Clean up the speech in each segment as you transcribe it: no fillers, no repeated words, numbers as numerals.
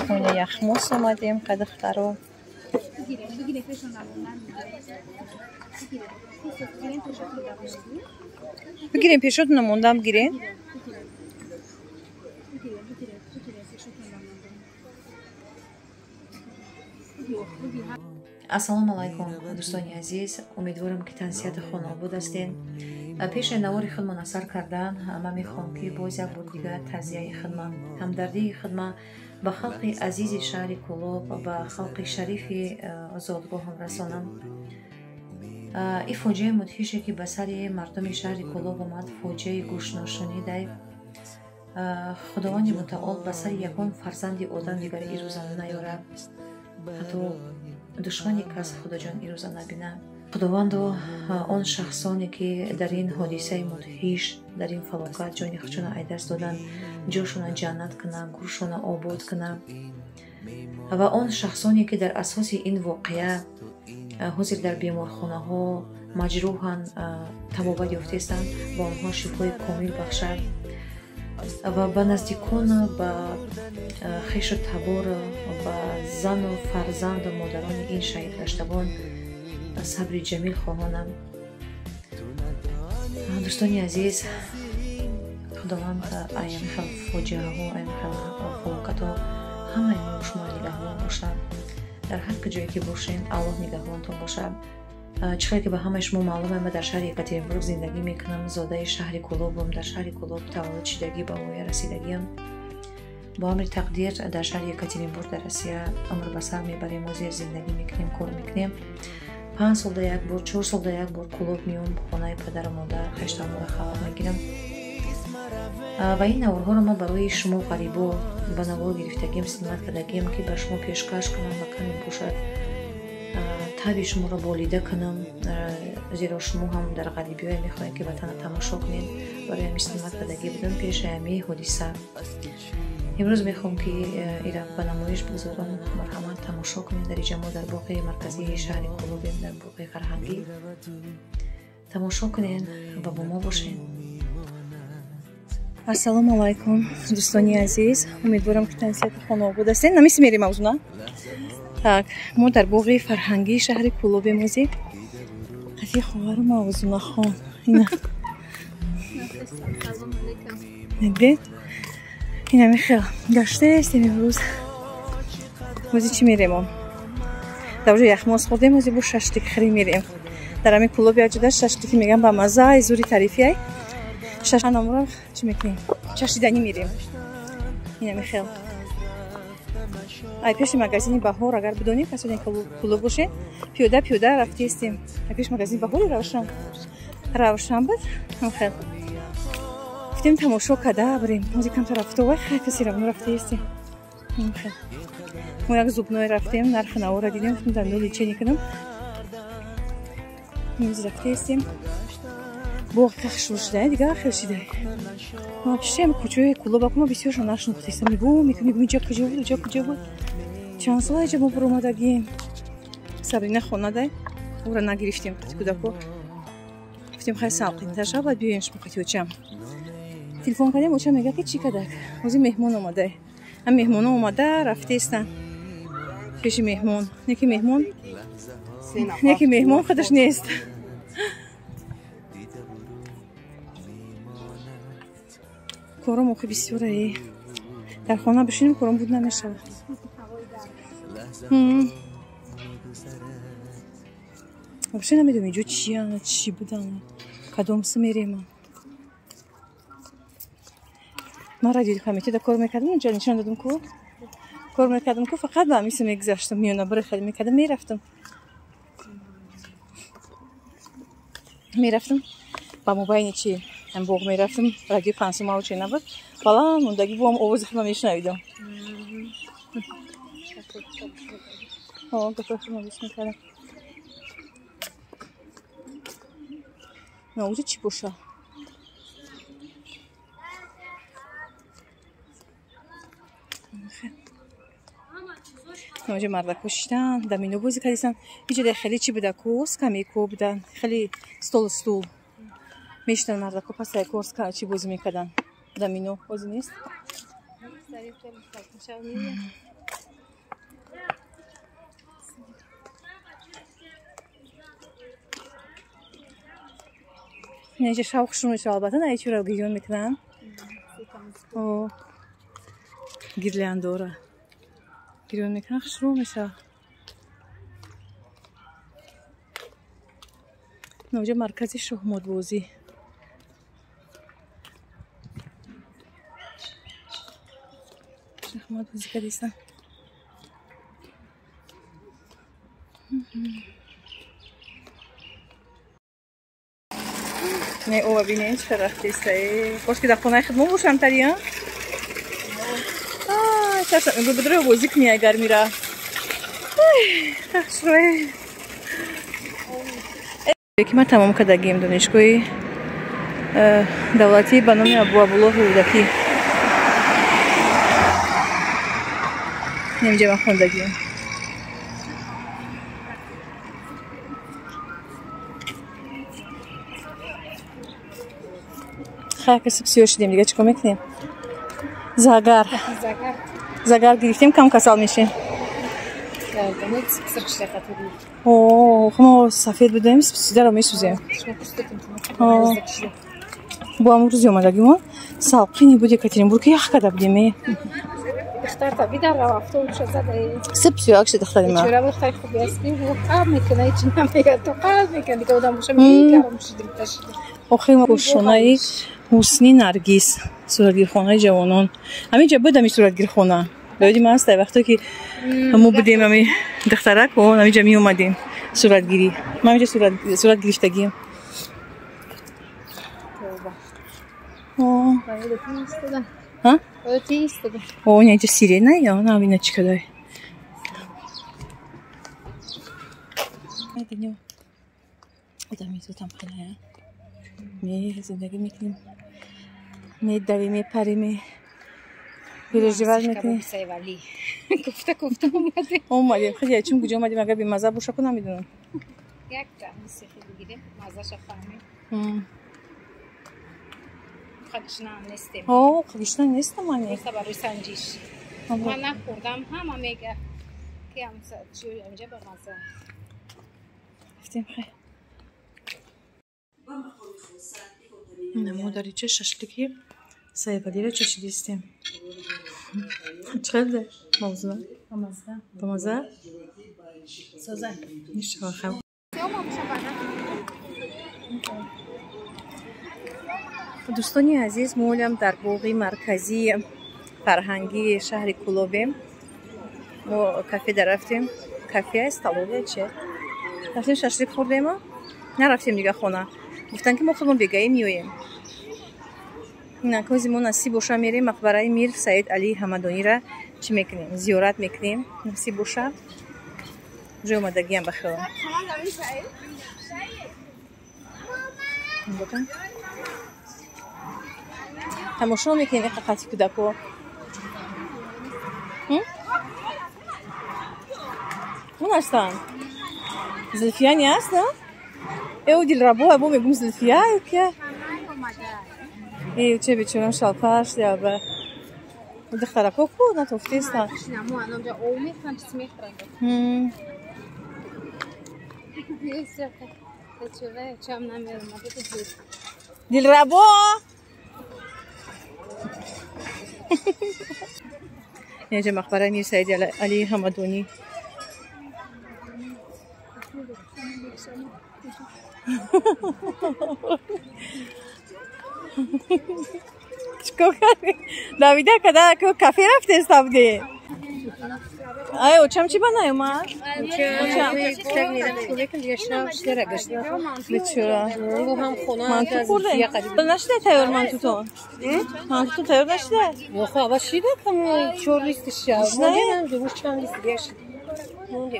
Хони яхмос омадем, қадихтаро. Бигирем пешотона мондам, бигирем. Ассалому алайкум, дӯстони азиз. Умедворам, ки тансиҳати хонаобод ҳастед. Пеши навори худмон асар кардан, ман мехоҳам, ки боз як бор дигар тазияи хидма, ҳамдардии хидма ба халқи азизи шаҳри Кӯлоб, ба халқи шарифи зодгоҳам расонам. Ин фоҷиаи мудҳише, ки ба сари мардуми шаҳри Кӯлоб омад, фоҷиаи гӯшношунидай. Худованди мутаол ба сари ягон фарзанди одам дигар ирӯза наёрад. Ҳатто душмани кас Худоҷон ирӯза набина. Худовандо он шахсоне, ки дар ин ҳодисаи мудҳиш, дар ин фалокат ҷони худшона айдаст доданд, ҷошона ҷаннат куна, гӯршона обод куна. Ва он шахсоне, ки дар асоси ин воқеа ҳозир дар беморхонаҳо маҷрӯҳанд, табобат ёфтаистанд, ба онҳо шифои комил бахшад ва ба наздикон, ба хешу табор, ба зану фарзанду модарони ин шаҳидгаштагон сабри ҷамил хоҳонам. Дӯстони азиз, Худованд аями хел фоҷиаҳо, аями хел фалокатҳо ҳамаи мо шумо нигаҳбон бошад. Дар ҳар куҷое ки бошем, Аллоҳ нигаҳбонтон бошад. Чӣ хеле ки ба ҳамаи шумо маълум, ман дар шаҳри Екатеринбург зиндагӣ мекунам, зодаи шаҳри Кӯлобам, дар шаҳри Кӯлоб таваллуд шидагӣ, ба воя расидагиам. Бо амри тақдир дар шаҳри Екатеринбург дар Россия умр ба сар мебарем, зер зиндагӣ мекунем, кор мекунем. 5 сол да як бор, 4 сол да як бор Кӯлоб меом, хонаи падару модар, хештамора хабар мегирам. Ва ин наворҳоро ман барои шумо ғарибо ба навор гирифтагиам, снимат кардагиам, ки ба шумо пешкаш кунам ва каме бошад таби шуморо болида кунам, зеро шумо ҳам дар ғарибиҳое мехоҳед, ки ватанро тамошо кунед. Барои ҳамин снимат кардагӣ будам пеши ҳамин ҳодиса. Имрӯз мехоҳам, ки ира ба намоиш бигзорам, марҳамат тамошо кунед. Дар инҷа мо дар боғи марказии шаҳри Кӯлобем, дар боғи фарҳангӣ. Тамошо кунед ва бо мо бошед. Ассалому алайкум, дӯстони азиз. Умедворам, ки тансиҳати хонаобод ҳастед. Намиси мерем авзуна? Так, мо дар боғи фарҳангии шаҳри Кӯлобем ҳозир. Қафи хоҳару Мавзунахон. Ина. Дидед? Инами хел гаштаестем имрӯз. Ҳозир чӣ мерем? Дар оҷо яхмоз хӯрдем, ҳозир бо шашлик хӯрӣ мерем. Дар ҳамин Кӯлоб як ҷода шашлики меган ба маза, ай зури тарифиай. Шашанамура чӣ мекунем? Чашиданӣ мерем. Инами хел. Ай пеши магазини Баҳор, агар бидонем, касоне Кӯлоб бошед, пиёда пиёда рафтаистем. Ай пеши магазини Баҳори Равшан. Равшан буд. Хел. Гуфтем тамошо карда бирем. Ҳозир камтар рафтовай, хай каси равно рафтаистем. Хел. Мо як зубной рафтем, нархи наворро дидем, гуфтем дандон лечение кунам. Имрӯз рафтаистем. Боғ хушрӯ шуда, дигар хел шуда. Вообще кӯчаи Кӯлоб ма бисёршон нашинохтаистам. Нигоҳ мекунем, инҷа куҷо буд, инҷа куҷо буд. Чанд сола инҷа мо буромадагим. Сабрина хонадай, ӯро нагирифтем қати кӯдако. Гуфтем хай салқинтар шавад, биёем шумо қати очам. Телефон кардем, очам мегӯяд, ки чӣ кардак? Ҳозир меҳмон омадай. Ҳам меҳмоно омада рафтаистанд пеши меҳмон. Неки меҳмон, неки меҳмон худаш нест. Кором охи бисёрае. Дар хона бишинем, кором буд намешавад. Вообще намедонам инҷо чиян, чӣ будан, кадом су мерем. Ман радиои комитета кор мекардам, унҷа нишон додам ку. Кор мекардам ку, фақат ба ҳамин су мегузаштам, миёнабуре хеле мекардам, мерафтам. Мерафтам ба мобайни чи ҳам боғ мерафтам, радиои пансу мавҷе набуд. Баланд мондагӣ бо ҳам овози худам мешунавидам. Гапои худам гӯш мекардам. На оҷа чӣ боша? Оҷа мардако шиштан, дамино бозӣ кардистан. Иҷода хеле чӣ буда ку, скамейко будан, хеле столу стул. Мешитан мардако пасай корска чӣ бозӣ мекардан. Дамино бозӣ нест? Инҷа шавқ шурӯъ мешавад, албатта, на чура гирён мекунанд. О, гирляндора гирён мекунанд, шурӯъ мешавад. Инҷа маркази шоҳмотбозӣ. Шоҳмотбозӣ кардистанд. Не, ова бинед, чӣ рафтиста. Кош ки дар хонаи худ мо бошам тари, а? Чашам мегӯ бидро бозӣ кунӣ агар мира. Хушрӯй. Ки ман тамом кардагим донишгоҳи давлатӣ ба номи Абу Абдуллоҳи Рӯдакӣ. Инҷа ман хондагием. Хайр, касиб сиёр шудем, дига чӣ кор мекунем? Загар. Загар гирифтем, кам касал мешем. О, мо сафед будем, сидаро месӯзем. Бо ҳамон рӯзи омадагимон салқини буд Екатеринбург, ях карда будем. Сиб сиёак шид духтари ман. Охир кошонаи Ҳусни Наргиз, суратгирхонаи ҷавонон. Ҳаминҷа буд ҳами суратгирхона. Ёди ман аст, вақте ки мо будем ҳами духтарак, ҳаминҷа меомадем суратгирӣ. Ман ҳаминҷа сурат гирифтагием. О, инҷа сирена ё на бина чӣ кадай. Одами зудам хеле ме зиндагӣ мекунем, медавем, мепарем, переживать мекунем. Кофта кофта омадем. Омадем. Хеле чун куҷо омадем, агар бемаза боша ку намедонам. Як мусиқӣ бигирем, мазаша фаҳмем. Гушна нестем. О, гушна нестам ман. Просто барои санҷиш. Ман нахӯрдам, ҳама мега ки ҳамҷа ба маза. Рафтем хай. Мо дар инҷа шашлики Сайфалиро чашидистем. Чӣ хел мавзӯа? Бамаза? Соза. Мешава. Дӯстони азиз, мо ҳолям дар боғи марказии фарҳангии шаҳри Кӯлобем. Мо кафе дарафтем. Кафе столовая че? Рафтем шашлик хӯрдему нарафтем дига хона. Гуфтанд ки мо худмон бегаӣ меоем. Инак ҳози мо насиб боша мерем мақбараи Мир Саид Али Ҳамадонира чӣ мекунем? Зиёрат мекунем. Насиб боша. Ҷой омадагиам ба хиёлам. Тамошо мекунем иқа қати кӯдако. Он ҳастанд. Зулфияни аст, на? Э, ӯ Дилрабо, бо мегум Зулфия, кия? Э, че бечорам шалпаш, яба. Духтарако ку натофтестанд. Дилрабо! Инҷа мақбараи Мир Саиди Али Ҳамадонӣ. Чикор кардӣ? Давида када кафе рафтеста будӣ? Ай, очам чӣ ба наёмад? Очам. Бечора. Манту хӯрдем. Нашида тайёр мантутон? Мантутон тайёр нашида?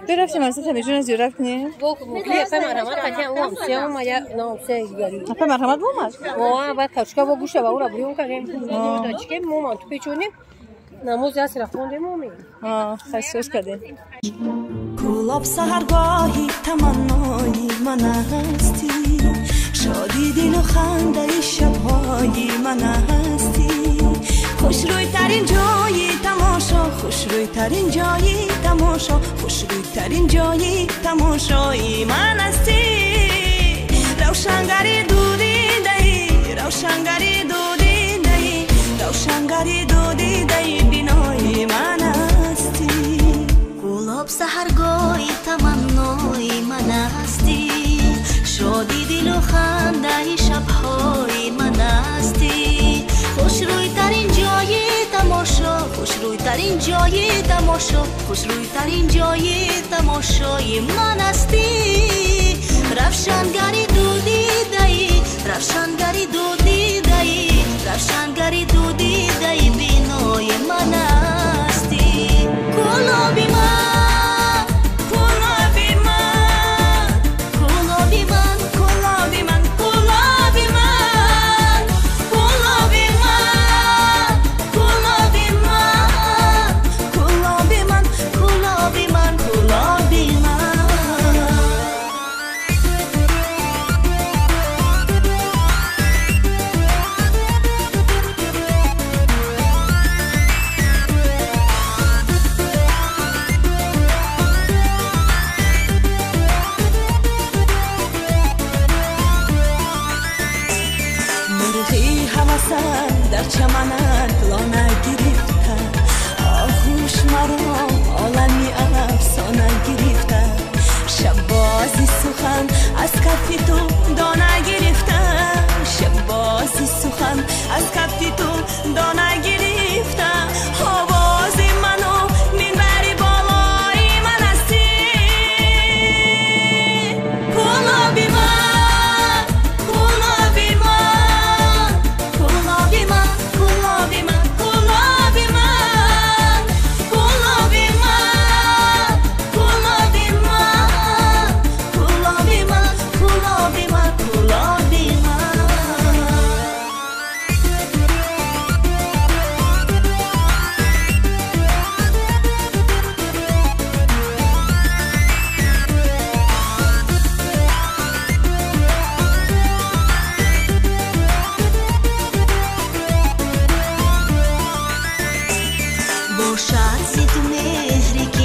Бирафтем аз Тамиҷона зиёрат кунем. Апа марҳамат бомад? Хай соз кардем. Кӯлоб саҳаргоҳи таманнои ман ҳастӣ, шоди дилу хандаи шабҳои ман ҳастӣ. Хушрӯйтарин ҷои тамошо, хушрӯйтарин ҷои тамошо, хушрӯйтарин ҷои тамошои ман ҳастӣ. Равшангари дудидаӣ, равшангари дудидаӣ, равшангари дудидаи бинои ман ҳастӣ. Кӯлоб саҳаргоҳи таманнои ман ҳастӣ, шоди дилу хандаи шабҳои ман ҳастӣ. Хушрӯйтарин ҷои тамошо, хушрӯйтарин ҷои тамошо, хушрӯйтарин ҷои тамошои ман ҳастӣ. Равшангари дудидаӣ, равшангари дудидаӣ, равшангари дудидаи бинои ман ҳастӣ. Кӯлоби ман, Кӯлоби ман, кӯлоби ман, кӯлоби ман, кӯлоби ман, кӯлоби ман, кӯлоби ман, кӯлоби ман, кӯлоби ман, кӯлоби ман. Мурғи ҳавасан дар чаманат лона гирифта, оғӯш маро олами афсона гирифта, шаббози сухан аз кафи ту дона гирифта, шаббози сухан аз кафи ту дона гирифта. Овози ману минбари болои ман ҳастӣ. Кӯлоби ман, кӯлоби ман, кӯлоби ман, кӯлоби ман, кӯлоби ман, кӯлоби ман, кӯлоби ман, кӯлоби ман, кӯлоби ман, кӯлоби ман. Бошад зи ту меҳре ки